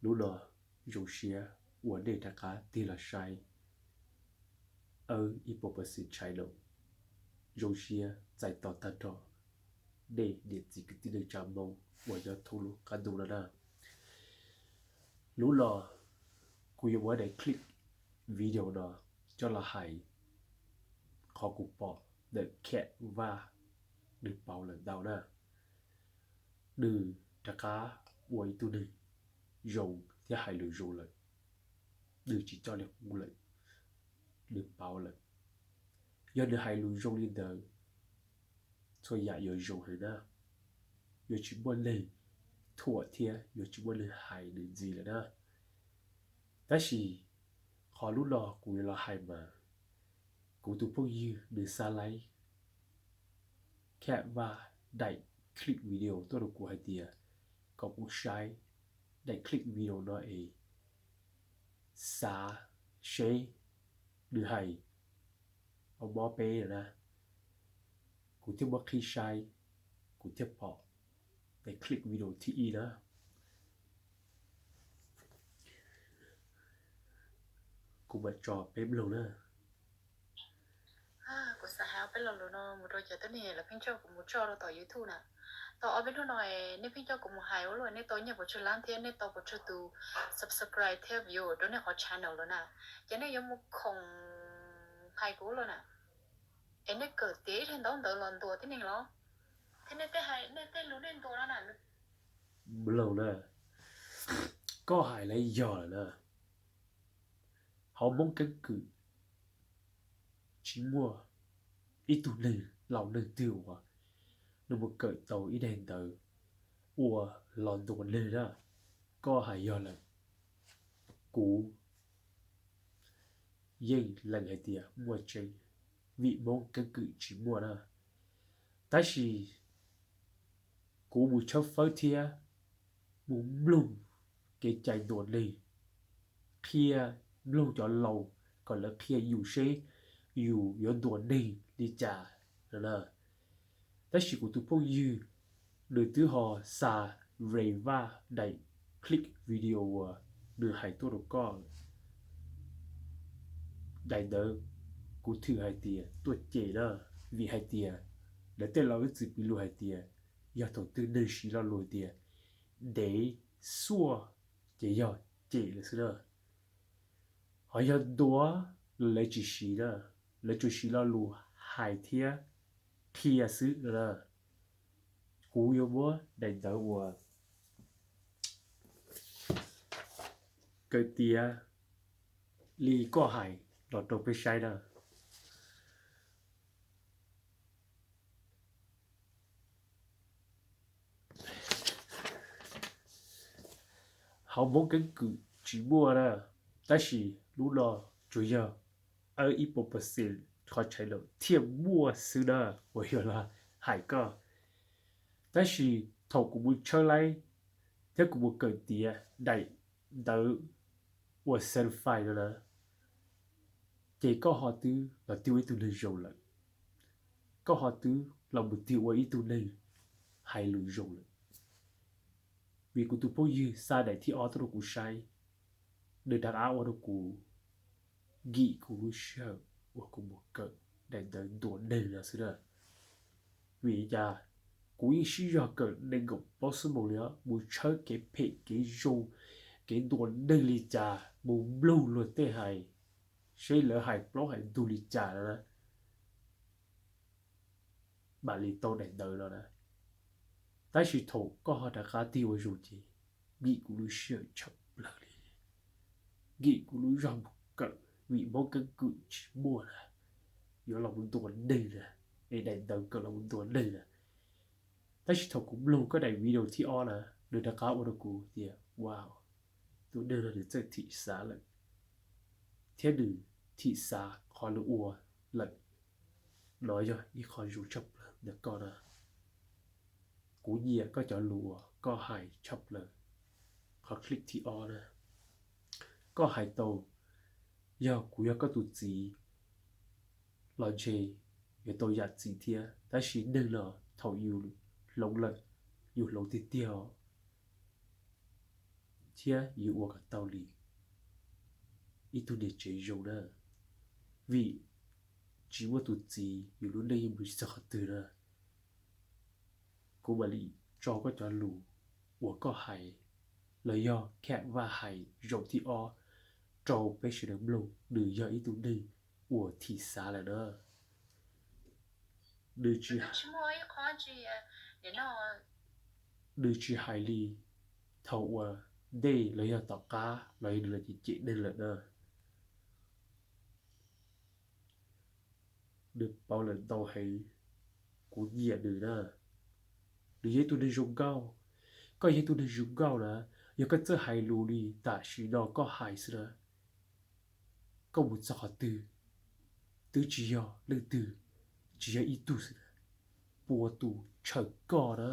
Hnub no zoo siab uas nej rov qab tig los saib Earth Epoch Percent Channel. Zoo siab txais tos tag nrho nej niam txiv kwv tij neej tsa Hmoob uas nyob thoob lub qab ntuj no na. Hnub no kuv yuav muab daim clip video no coj los hais qhov kuv pom ntawm Cat Vaj nws pauv lawm ntau na. Nws rov qab ua ib tug neeg zoo thiab hais lus zoo lawm. Nws tsis coj li qub lawm, nws pauv lawm. Yog nws hais lus zoo li ntawd, txhua yam yuav zoo heev na, yuav tsis muaj neeg thuam thiab yuav tsis muaj neeg hais nws ntxiv lawm na. Tab sis qhov hnub no kuv yuav los hais mas, kuv tus phooj ywg nws xa laib Cat Vaj daim clip video tuaj rau kuv hais tias kom kuv saib daim clip video no es xav seb nws hais mob peb na. Kuv thiaj muab qhib saib, kuv thiaj pom daim clip video thib ib na. Kuv mam tso peb mloog na. Kuv xav hais ob peb lo lus no mus rau cov tuab neeg lawv pheej coj kuv mus tso rau tom YouTube na. Tau ob peb hnub no nej pheej coj kuv mus hais ua luaj, nej tau nyiaj pes tsawg lab thiab nej tau pes tsawg tus subscribe thiab view rau nej qhov channel lawm na. Ces nej yuav mus khoom hais kuv ua luaj na. Es nej kawm tiav ib daim ntawv ntawd los ntuas tib neeg los? Thiab nej tej hais, nej tej lus nej ntuas no na. Mloog na, koj hais lawm yog lawm na. Hauv Hmoob keeb kwm tsis muaj ib tug neeg laus neeg twg uas nws mus kawm tau ib daim ntawv uas los ntuas neeg na. Koj hais yog lawm, kuv yeej lees hais tias muaj tseeb, vim Hmoob keeb kwm tsis muaj na. Tab sis kuv mus tshawb fawb thiab mus mloog kev cai ntuas neeg, qhia, mloog cov laus kom lawv qhia yus seb yus yuav ntuas neeg li cas no na. Tab sis kuv tus phooj ywg nws twb ho xa Ray Vaj daim clip video uas nws hais tuaj rau koj lawm. Daim ntawd kuv thwm hais tias tuaj cem na, vim hais tias lawv tej laus ib txwm piv lus hais tias yog thaum twg neeg siv lo lus tias ntev xuaj ces yog cem lawm xwb na. Ho yog ntuas los lawv tsis siv na, lawv tsuas siv lo lus hais thiab qhia xwb no na. Kuv yuav muab daim ntawv uas kawm tiav li koj hais los rau peb saib na. Hauv Hmoob keeb kwm tsis muaj na, tab sis hnub no tsuas yog ib puas percent qhov channel thiaj muaj xwb na, uas yog los hais koj. Tab sis thaum kuv mus tshawb laib thiab kuv mus kawm tiav daim ntawv uas certified no na, ces koj ho twb los tig ua ib tug neeg zoo lawm. Koj ho twb los mus tig ua ib tug neeg hais lus zoo lawm. Vim kuv tus phooj ywg xa daim thib ob tuaj rau kuv saib, nws rov qab ua rau kuv nkim kuv lub sij hawm uas kuv mus kawm daim ntawv ntuas neeg no xwb na. Vim li cas kuv yeej sib zog kawm nees nkaum plaub xuab moos li os, mus tshawb kev phem kev zoo, kev ntuas neeg li cas, mus mloog luag tej hais, seb lawv hais plaub hais ntug li cas no na, mam li tau daim ntawv no na. Tab sis thaum koj ho rov qab tig ua zoo ces nkim kuv lub sij hawm tshaj plaws li, nkim kuv lub zog mus kawm, vim Hmoob keeb kwm tsis muaj na, yuav los mus ntuas neeg na, es daim ntawv kawm los mus ntuas neeg na. Tab sis thaum kuv mloog koj daim video thib ob na, nws rov qab ua rau kuv tias, wow, tus neeg no nws txawj thim xav lawm, thiab nws thim xav qhov nws ua lawm. No yog ib qho zoo tshaj plaws ntawm koj na. Kuv nyiam koj cov lus uas koj hais tshaj plaws. Qhov clip thib ob na, koj hais tau, yog kuv yog koj tus txiv los ntshe yuav tau yam txiv thiab, tab sis neeg no thaum yus hloov lawm, yus hloov tiag tiag os. thiab yuav ua kom tau li ib tug niam tsev zoo na, vim tsis muaj tus txiv yus lub neej yeej mus tsis txog qhov twg na. Kuv mam li tso koj cov lus uas koj hais los yog kham vaj hais zaum thib ob rau peb sawv daws mloog, nws yog ib tug neeg uas thim xav lawm na. Nws tsis, nws tsis hais li thaum uas ntej los yog tom qab los yog nws los cem cem neeg lawm na. Nws pauv lawm ntau heev, kuv nyiam nws na. Nws yog ib tug neeg zoo nkauj, koj yog ib tug neeg zoo nkauj na, yog koj txawj hais lus li tam sim no koj hais xwb na, koj mus txog qhov twg twb tsis yog leej twg, tsis yog ib tug xwb na, pua tus ntshaw koj na.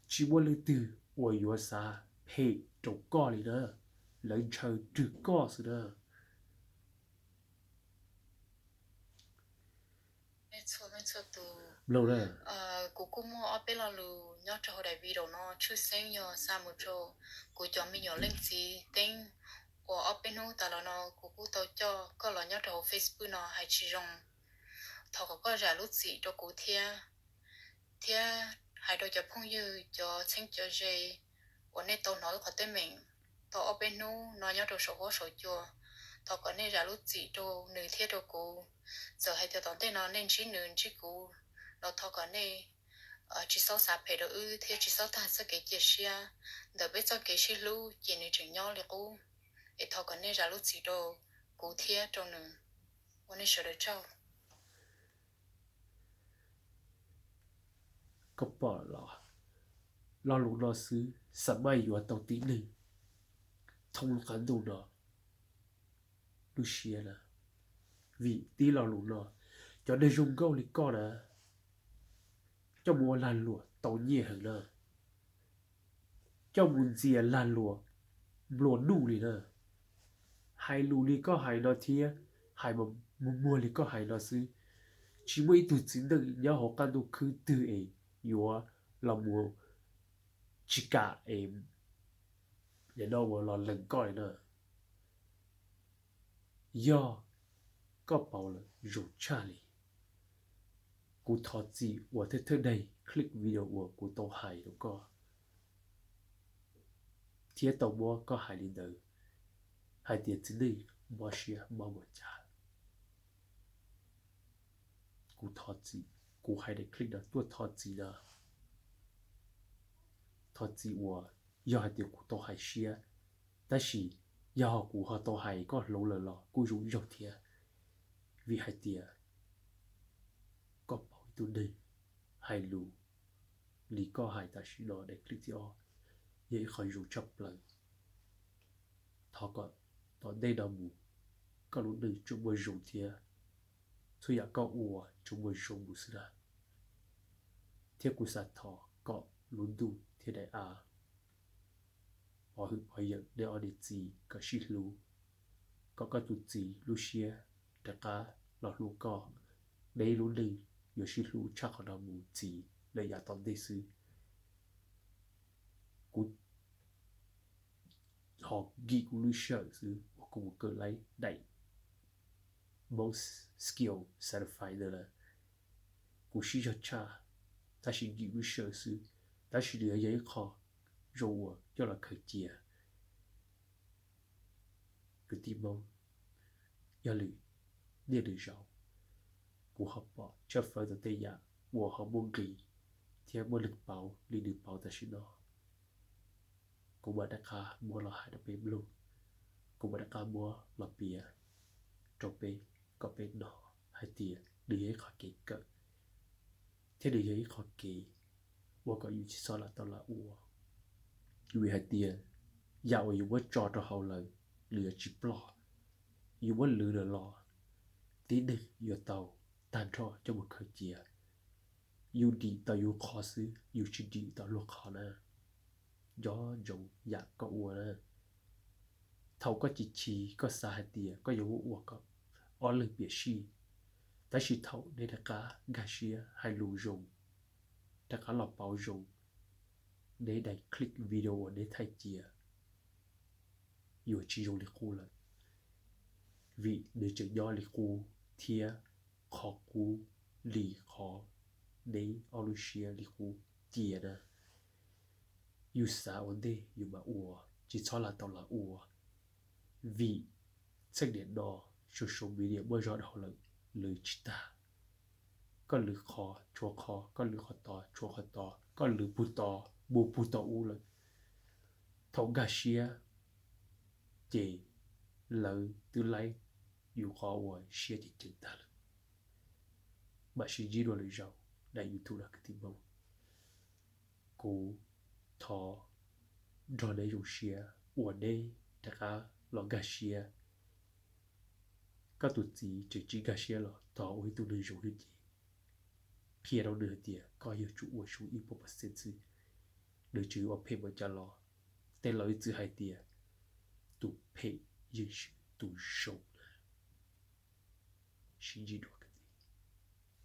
Tsis muaj leej twg uas yuav xav phem rau koj li na, lawv ntshaw rwg koj xwb na. Mloog na. Kuv kuj muaj ob peb lo lus nyob rau hauv daim video no, tshwj xeeb yog xa mus rau kuv cov me nyuam leej txiv Teeb uas ob peb hnub tas los no kuv kuj tau coj koj los nyob rau hauv Facebook no hais tsis zoo. Thov kom koj zam lub txim rau kuv thiab, thiab hais rau cov phooj ywg cov txheeb cov ze uas nej tau hnov qhov teeb meem tau ob peb hnub no nyob rau saum huab saum cua. Thov kom nej zam lub txim rau nws thiab rau kuv. Txawm hais tias tom ntej no nej ntsib nws ntsib kuv los thov kom nej tsis txhob xav phem rau wb thiab tsis txhob tag txoj kev cia siab ntawm peb txoj kev sib hlub ces nws tseem nyob li qub. Es thov kom nej zam lub txim rau kuv thiab rau nws. Ua nej sawv daws tsaug. Koj pom los, lo lus no xwb xa maj yuav tau tib neeg thoob qab ntuj no lub siab na. Vim tib lo lus no, cov neeg zoo nkauj li koj na, coj mus ua lag luam tau nyiaj heev na, coj mus ntxias lag luam nplua nuj li na. Hais lus li koj hais no thiab hais muag muag li koj hais no xwb, tsis muaj ib tug txiv neej nyob hauv qab ntuj khwb twg es yuav los mus tsis kam es nim no ua los lees koj li na. Yog koj pauv lawm zoo tshaj li. Kuv thov txim uas thawj thawj daim clip video uas kuv tau hais rau koj thiab tau muab koj hais li ntawd, hais tias txiv neej mob siab mob mus cas. Kuv thov txim, kuv hais daim clip no tuaj thov txim no. Thov txim uas yog hais tias kuv tau hais siab, tab sis yog kuv ho tau hais koj hloov lawm los kuj zoo zaug thiab, vim hais tias koj pauv ib tug neeg hais lus li koj hais tam sim no daim clip thib ob yog ib qho zoo tshaj plaws. Thov kom tom ntej no mus koj lub neej tsuas muaj zoo thiab txhua yam koj ua tsuas muaj zoo mus xwb na. Thiab kuv xav thov kom lub ntuj thiab daim av, pov hwm pov yawm nej ob niam txiv kom sib hlub, kom koj tus txiv lub siab rov qab los hlub koj. Nej ib lub neej yuav sib hlub tshaj qhov no mus txiv lawm yav tom ntej xwb. Kuv ho nkim kuv lub sij hawm xwb uas kuv mus kawm laib daim Most Skill Certified ntawd lawm. Kuv sib zog tshaj, tab sis nkim lub sij hawm xwb, tab sis nws yog ib qho zoo uas coj los khaws cia. Kwv tij Hmoob, yog lwm niaj lwm zaus kuv ho pom tshawb fawb tau tej yam uas ho muaj nqis thiab muaj leej pauv li nws pauv tam sim no, kuv mam rov qab muab los hais rau peb mloog, kuv mam rov qab muab los piav rau peb kom peb hnov hais tias nws yog ib qho kev kawm thiab nws yog ib qho kev ua kom yus tsis txhob lam tau lam ua. Vim hais tias yam uas yus muab tso rau hauv lawm, nws yuav tsis ploj, yus muab lwv lawm los tib neeg yuav tau tag nrho coj mus khaws cia. Yus dim tau yus qhov xwb, yus tsis dim tau luag qhov na. Nco ntsoov yam koj ua na. Thaum koj chim chim koj xav hais tias koj yuav muab ua kom ob leeg piam sij, tab sis thaum nej rov qab nkag siab hais lus zoo, rov qab los pauv zoo, neb daim clip video uas neb thaij cia yuav tsis zoo li qub lawm, vim nws tseem nyob li qub thiab qhov qub li qhov neb ob lub siab li qub cia na. Yus xav ua ntej yus mam ua, tsis txhob lam tau lam ua, vim txheej niam no social media muaj zog dhau lawm, lwv tsis tag. Koj lwv qhov tshuav qhov, koj lwv qhov tod tshuav qhov tod, koj lwv puag tod mus puag tod ub lawm. Thaum nkag siab ces lawv twb laib yus qhov uas siab ceev ceev tag lawm. Mam sib ntsib dua lwm zaus daim YouTube no kwv tij Hmoob. Kuv thov nrog neb zoo siab uas neb rov qab los nkag siab. Koj tus txiv tseem tsis nkag siab los thov ua ib tug neeg zoo thiab ces qhia rau nws hais tias koj yuav tsum ua zoo ib puas percent xwb. Nws tseem yuav ua phem npaum cas los tej laus ib txwm hais tias tus phem yeej swm tus zoo na. Sib ntsib dua.